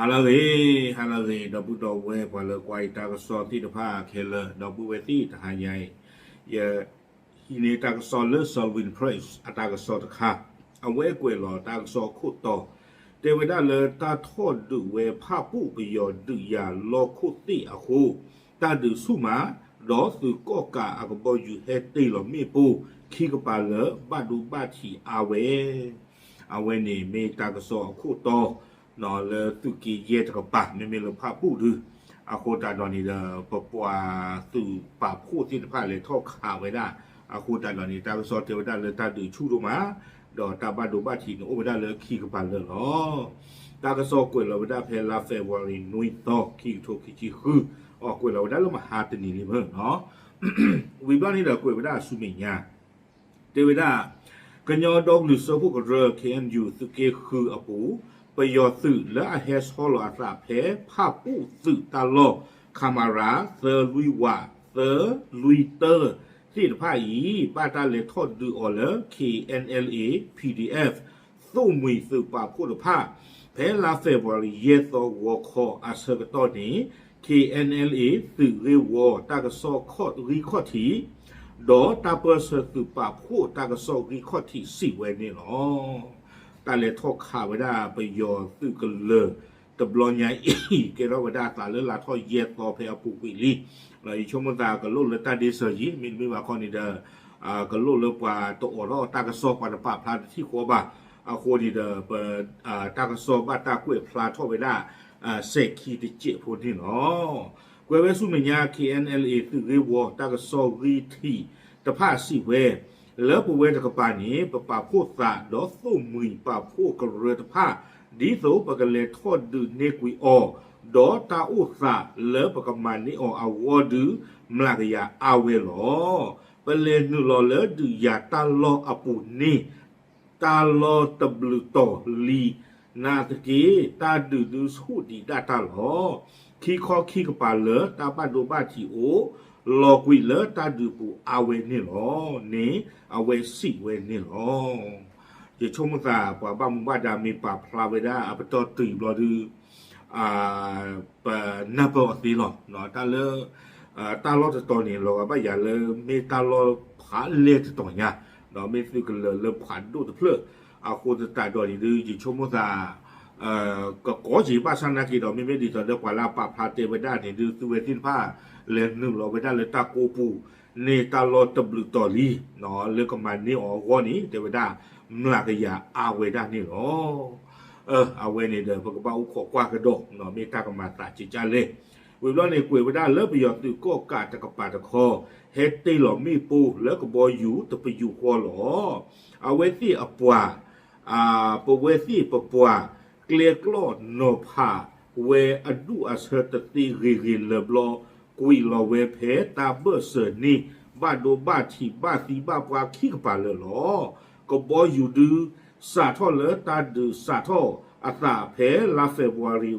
ဟါလၢအဂ့ၤ, ဟါလၢအဂ့ၤ ဒီပုၢ်ဒီဝဲၢ်ပှၤလၢကွၢ်ယတၢ်ကစီၣ်သ့ၣ်တဖၣ်ခဲလၢာ်, ဒီပုၢ်ဝဲၢ်သ့ၣ်တဟါညါအံၤ, ယဟံးန့ၢ်တၢ်ကစီၣ်လၢ Salween Press အတၢ်ကစီၣ်တခါ, အဝဲကွဲးလီၤတၢ်ကစီၣ်ခိၣ်တီ, တဲဝဲဒၣ်လၢတၢ်ထီၣ်ဒုးဝဲဖၣ်ပူၣ်ပယီၤဒုးယၤလီၢ်ခိၣ်သ့ၣ်အဃိ, တၢ်ဒုးဆူၣ်မး, ဒီးသုးကီၣ်ကးအကဘီယူၤဟဲတ့ၢ်လီၤမ့ၣ်ပိၢ် ခံကပၤလၢာ် ဘၣ်ဒိဘၣ်ထံးအါဝဲ အဝဲန့ၣ်မ့ၢ်တၢ်ကစီၣ်အခိၣ်တီ လၢသုးက့ယဲၢ်တကပၤ မ့မ့ၢ်လၢဖၣ်ပူၣ်ဒု, အဃိသတးဒီးန့ၣ်ဒီး ပပှၤသုးပာ်ဖှိၣ်သ့ၣ်တဖၣ်လဲၤထီၣ်ခးဝဲဒၣ်, အဃိသတးဒီးန့ၣ် တၢ်ကစီၣ်တဲဝဲဒၣ်လၢတၢ်ဒုးဆူၣ်ဒိၣ်မး, ဒီးတၢ်ဘၣ်ဒိဘၣ်ထံးန့ၣ်အိၣ်ဝဲဒၣ်လၢခံကပၤလၢာ်လီၤ. တၢ်ကစီၣ်ကွဲးလီၤဝဲဒၣ်ဖဲလါ February နွံသီ ခံကထိခံဆံဃု, အီၤကွဲးလီၤဝဲဒၣ်လၢမဟါတနံၤလံမ့ၢ်နီၤ ဝံၤဘျီန့ၣ်ဒီးကွဲးဝဲဒၣ်ဆူမဲာ်ညါ, တဲဝဲဒၣ်, ကညီဒီကလုာ်စၢဖှိၣ်ကရၢ K N U သုးက့ဃုအပူၤ, ပယီၤသုးလၢအဟဲဆီလီၤအသးဖဲဖၣ်ပူၣ်သုးတၢ်လီၢ် ခမရ သၢလွံၢ်ဝး သၢလွံၢ်တၢ သ့ၣ်တဖၣ်အံၤ ဘၣ်တၢ်လဲၤထီၣ်ဒုးအီၤလၢ K N L A P D F သိၣ်မှံၤသုးပာ်ဖှိၣ်တဖၣ်, ဖဲလါ February ယဲၢ်သီဂီၤခီအဆၢကတီၢ်န့ၣ် K N L A သုးဂ့ၢ်ဝီတၢ်ကစီၣ်ဂံၢ်ခီၣ်ထံး, ဒီးတၢ်ပၢၢ်ဆၢသုးပာ်ဖှိၣ်တၢ်ကစီၣ်ဂံၢ်ခီၣ်ထံးစံးဝဲန့ၣ်လီၤ. တၢ်လဲၤထီၣ်ခးဝဲဒၣ်ပယီၤသုးကလၢၤတဘျီညါအံၤ ကဲထီၣ်ဝဲဒၣ်အသးလၢလါထီၣ်ယဲၢ်သီဖဲအပူၤကွံာ်လံ. ယဆိကမိၣ်သးကလိၣ်လၢတၢ်ဒ့စၢၤယံၤ မ့တမ့ၢ်ဘၣ်ခီန့ၣ်ဒီး ကလိၣ်လၢပှၤတအိးထီၣ်တၢ်ကစီၣ်ပှၤတပာ်ဖျါတထံၣ်ဃီဘၣ်. အဃိန့ၣ်ဒီး ပ တၢ်ကစီၣ်ဘၣ်တၢ်ကွဲးဖျါထီၣ်ဝဲဒၣ် စဲးခံတစဲးဖိန့ၣ်လီၤ. ကွဲးဝဲဆူမဲာ်ညါ K N L A သုးဂ့ၢ်ဝီတၢ်ကစီၣ်ဂံၢ်ထံးတဖၣ်စံးဝဲ, လၢပဝဲတကပၤန့ၣ် ပပာ်ဖှိၣ်သးဒီးသိၣ်မှံၤပာ်ဖှိၣ်ကရၢတဖၣ် ဒ်သိးပကလဲၤထီၣ်ဒုးန့ၢ်ကွံာ်အီၤ, ဒီးတၢ်အိၣ်သးလၢပကမၤန့ၢ်အီၤအဂီၢ်ဒု မျးကယၤအါဝဲလီၤ. ပလဲၤနုာ်လီၤလၢဒုးယၤတၢ်လီၢ်အပူၤန့ၣ် တၢ်လီၢ်တဘျုးတီၤလံ, နာ်သက့ တၢ်ဒုးဒုဆူၣ်ဒံးဒၣ်တၢ်လီၤ. ခံခီခံကပၤလၢာ် တၢ်ဘၣ်ဒိဘၣ်ထံးအိၣ်, လီၤကွံာ်လၢတၢ်ဒုးပူၤအါဝဲန့ၣ်လီၤန့ၣ် အဝဲစံးဝဲန့ၣ်လီၤ. ယဆိကမိၣ်သး ပှၤဘၣ်မူဘၣ်ဒါမ့ၢ်ပာ်ဖျါဝဲဒၣ်အပတီၢ်တုၤဘျီဒု ပနၢ်ပၢၢ်အီၤသ့လီၤ. တၢ်လၢ တၢ်လီၢ်တတီၤန့ၣ် လီၤဂာ်ဘၣ်ယၤလၢမ့ၢ်တၢ်လီၢ်ဖးလဲၢ်တတီၤညါ, ဒီးမ့ၢ်သုးကလၢၤလၢဖးဒိၣ်တဖျၢၣ်, အဃိသတးဒီးန့ၣ်ဒု ယဆိကမိၣ်သး ကကီက့ၤဘၣ်ဆၣ်နာ်က့ဒီး မ့မ့ၢ်ဒ်သိးဒီးပှၤလၢအပာ်ဖျါတဲဝဲဒၣ်န့ၣ်ဒု သုဝဲသ့ၣ်တဖၣ် လဲၤနုာ်လီၤဝဲဒၣ်လၢတၢ်ကိးပူၤန့ၣ် တၢ်လီၢ်တဘျုးတီၤလံ, လၢကမၤန့ၢ်အီၤအဂီၢ်န့ၣ် တဲဝဲဒၣ် မျးကယၤအါဝဲဒၣ်န့ၣ်လီၤ. အဝဲန့ၣ်ဒီး ပကဘၣ်အိၣ်ခိးကွၢ်ကဒီး မ့ၢ်တၢ်ကမၤသးကကၢ်လဲၣ်. ဝံၤဘျီန့ၣ် ကွဲးဝဲဒၣ်လၢပယီၤသုးကီၣ်ကးတကပၤတခီ ဟဲတ့ၢ်လီၤမ့ၣ်ပိၢ်လၢကဘီယူၤတပယူာ်ဃီလီၤ. အဝဲသ့ၣ်အပှၤ ပဝဲသ့ၣ်ပပှၤ ကျဲကျီၢ်နီၤဖးဝဲအဒူၣ်အဆၢတသ့ဂ့ၤဂ့ၤလၢၤဘျီ ကွံာ်လီၤဝဲဖဲတၢ်ဘၢၣ်စၢၤန့ၣ် ဘၣ်ဒိဘၣ်ထံးဘၣ်သံဘၣ်ပှၢ်ခံကပၤလၢာ်လီၤ. ကဘီယူၤဒု စးထီၣ်လၢတၢ်ဒုးစးထီၣ်အသးဖဲလါ February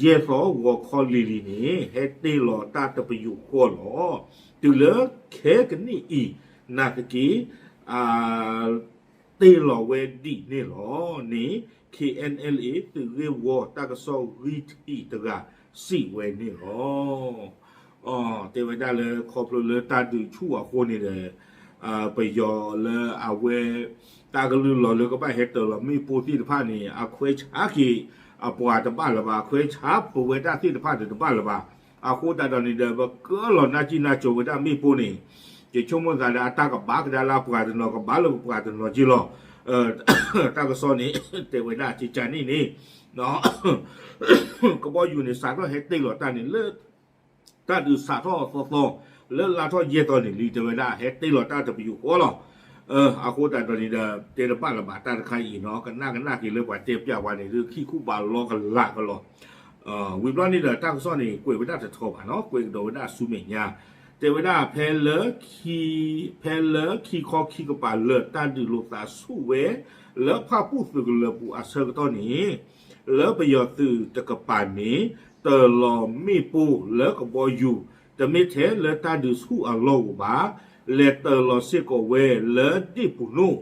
ယဲၢ်သီဂီၤခီလံၤလံၤန့ၣ် ဟဲတ့ၢ်လီၤတၢ်တပယူာ်ဃီလီၤ. တုၤလၢခဲကနံၣ်အံၤ နာ်သက့ တ့ၢ်လီၤဝဲဒံးန့ၣ်လီၤန့ၣ် K N L A သုးဂ့ၢ်ဝီတၢ်ကစီၣ်ဂံၢ်ထံးတဂၤစံးဝဲန့ၣ်လီၤ. တဲဝဲဒၣ်လၢခီဖျိလၢတၢ်ဒုးဆူၣ်အဃိန့ၣ်ဒီး ပယီၤလၢအဝဲ တၢ်ကလုၢ်လီၤလၢကဘၣ်ဟဲတ့ၢ်လီၤမ့ၣ်ပိၢ်သ့ၣ်တဖၣ်န့ၣ် အခွဲးဆါက့ၤအပှၤတဘၣ်လၢၤဘၣ်, အခွဲးဆါပဝဲဒၣ်သ့ၣ်တဖၣ်ဒီးတဘၣ်လၢၤဘၣ်. အဃိသတးဒီးန့ၣ်ဒီး ပကၢလီၤနၢ်ကံၢ်နၢ်ကၠိၤဝဲဒၣ်မ့ၣ်ပိၢ်န့ၣ် ယဆိကမိၣ်သးဒီးအတၢ်ကဘၣ်ကဒါလၢပှၤတနီၤ ကဘၣ်လၢပှၤတနီၤက့ၤလီၤ. တၢ်ကစီၣ်န့ၣ် တဲဝဲဒၣ်ကကန့ၣ်န့ၣ် ကဘီယူၤန့ၣ် စးထီၣ်ဟဲတ့ၢ်လီၤတၢ်န့ၣ်လၢ တၢ်ဒုးစးထီၣ်သီသီ လၢလါထီၣ်ယဲၢ်သီန့ၣ်လံ တဲဝဲဒၣ် ဟဲတ့ၢ်လီၤတၢ်တပယူာ်ဃီလီၤ. အဃိသတးဒီးန့ၣ်ဒီး တဲတဘၣ်လၢၤဘၣ်တၢ်တခါအံၤနီၤ ကနၣ်ကနၣ်က့ၤလၢပှၤတဲပျးဝဲန့ၣ်ဒု ခံခူဘးလီကလာ်ကလီၤ. ဝံၤဘျီန့ၣ်ဒီး တၢ်ကစီၣ်န့ၣ် ကွဲးဝဲဒၣ်တထီဘၣ်နီၤ ကွဲးကဒီးဝဲဒၣ်ဆူမဲာ်ညါ တဲဝဲဒၣ် ဖဲလၢ ဖဲလၢခံခီခံကပၤလၢာ်တၢ်ဒုးလိာ်သးဆူၣ်ဝဲ လၢဖၣ်ပူၣ်သုးကလၢၤပူၤအဆၢကတီၢ်န့ၣ် လၢပယီၤသုးတကပၤန့ၣ် တ့ၢ်လီၤမ့ၣ်ပိၢ်လၢကဘီယူၤ တမ့ၢ်ထဲလၢတၢ်ဒုးဆူၣ်အလီၢ်ဧိၤဘၣ်, လဲၤတ့ၢ်လီၤစ့ၢ်ကီးဝဲလၢဒ့ၣ်ပူၤနိၣ်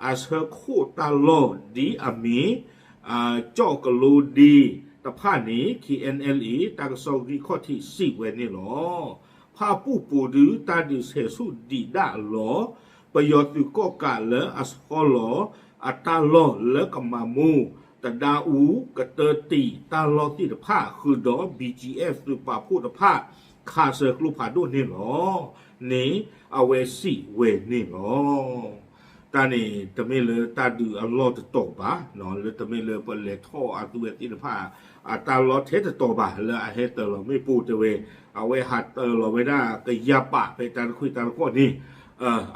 အဆၢခိၣ်တၢ်လီၢ်ဒ်အမ့ၢ် ကၠီၣ်ကလိဒ့ တဖၣ်န့ၣ် K N L A တၢ်ကစီၣ်ဂံၢ်ခီၣ်ထံးစံးဝဲန့ၣ်လီၤ. ဖၣ်ပူၣ်ပိာ်ဒုးတၢ်ဒုးဆဲးဆူၣ်ဒံးဒၣ်လီၤ. ပယီၤသုးကီၣ်ကးလၢအဆီလီၤအတၢ်လီၢ်လၢကမၤမိၢ် တဒါအူ ကတၢတံာ်တၢ်လီၢ်သ့ၣ်တဖၣ် ဃုာ်ဒီး B G F သုးပာ်ဖှိၣ်တဖၣ် ခးဆၢကျိဖးဒိၣ်န့ၣ်လီၤ. န့ၣ် အဝဲစံးဝဲန့ၣ်လီၤ. တၢ်န့ၣ် တမ့ၢ်လၢတၢ်ဒုးအလီၢ်တတီၤဘၣ်, လၢတမ့ၢ်လၢပလဲၤထီၣ်အသုဝဲသ့ၣ်တဖၣ် အတၢ်လီၢ်ထဲတတီၤဘၣ် လၢအဟဲတၢၤလီၤမ့ၣ်ပိၢ်တဲဝဲ, အဝဲဟးတၢၤလီၤဝဲဒၣ်ကယၤပာ်ဖဲတၢ်တခွံတၢ်တခီန့ၣ်,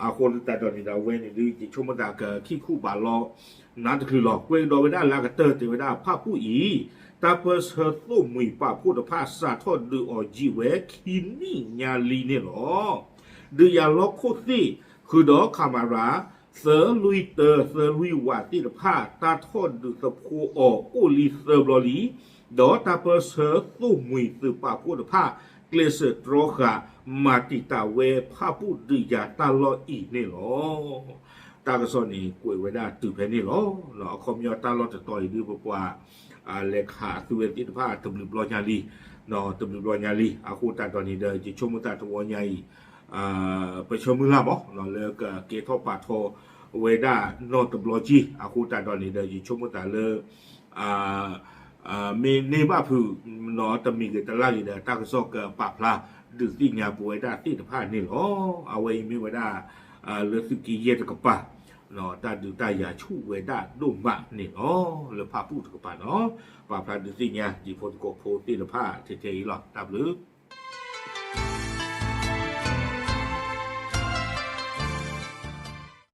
အဃိသတးဒီးန့ၣ်ဒီး အဝဲန့ၣ်ဒုး ယဆိကမိၣ်သးကခံခူၣ်ဘးလီ နါတချုးလီၤ ကွဲးကဒီးဝဲဒၣ်လၢအကတၢၢ်တဲဝဲဒၣ် ဖၣ်ပူၣ်အံၤ တၢ်ပၢဆှၢသိၣ်မှံၤပာ်ဖှိၣ်တဖၣ် စးထီၣ်ဒုးအီၤယံာ်ဝဲခံနံၣ်ညါလံန့ၣ်လီၤ. ဒုးယၤလီၢ်ခိၣ်သ့ၣ် ဃုာ်ဒီး camera သၢလွံၢ်တၢ သၢလွံၢ်ဝးသ့ၣ်တဖၣ် တၢ်ထီၣ်ဒုးသဖှိအီၤအိၣ်လံသၢဘျီလံ, ဒီးတၢ်ပၢဆှၢသိၣ်မှံၤသုးပာ်ဖှိၣ်တဖၣ် ကျဲးစၢးတြီဃာ် မၤတံာ်တာ်ဝဲဖၣ်ပူၣ်ဒုးယၤတၢ်လီၢ်အံၤန့ၣ်လီၤ. တၢ်ကစီၣ်န့ၣ်ကွဲးဝဲဒၣ်တုၤဖဲန့ၣ်လီၤ. အခီပညီတၢ်လီၢ်တတီၤအံၤဒုး ပပှၤ လဲၤခးအသုဝဲသ့ၣ်တဖၣ်တဘျုးဘျီညါလံ, တဘျုးဘျီညါလံ. အဃိသတးဒီးန့ၣ်ဒီး ယဆိကမိၣ်သးတဝီညါအံၤ ပဆၢမုၢ်လၢ်မး လၢကကဲထီၣ်ပာ်ထီၣ်ဝဲဒၣ်နီၢ်တဘျီက့ၢ်. အဃိသတးဒီးန့ၣ်ဒီး ယဆိကမိၣ်သးလၢ မ့ၢ်န့ၢ်ဘၣ်ဖုး တမံၤဂ့ၤတလါဂ့ၤဒီး တၢ်ကစီၣ်ကပာ်ဖျါဒုးသ့ၣ်ညါပဝဲဒၣ်သ့ၣ်တဖၣ်န့ၣ်လီၤ. အဝဲအံၤမ့ၢ်ဝဲဒၣ် လၢသုးက့ယဲၢ်တကပၤ တၢ်ဒုးတၢ်ယၤဆူၣ်ဝဲဒၣ်ဒိၣ်မးန့ၣ်လီၤ. လၢဖၣ်ပူၣ်တကပၤနီၤ ပာ်ဖျါဒုးသ့ၣ်ညါ တံၤဖိသကိးဖိသ့ၣ်တဖၣ်ထဲထဲအံၤလီၤ. တၢ်ဘျုး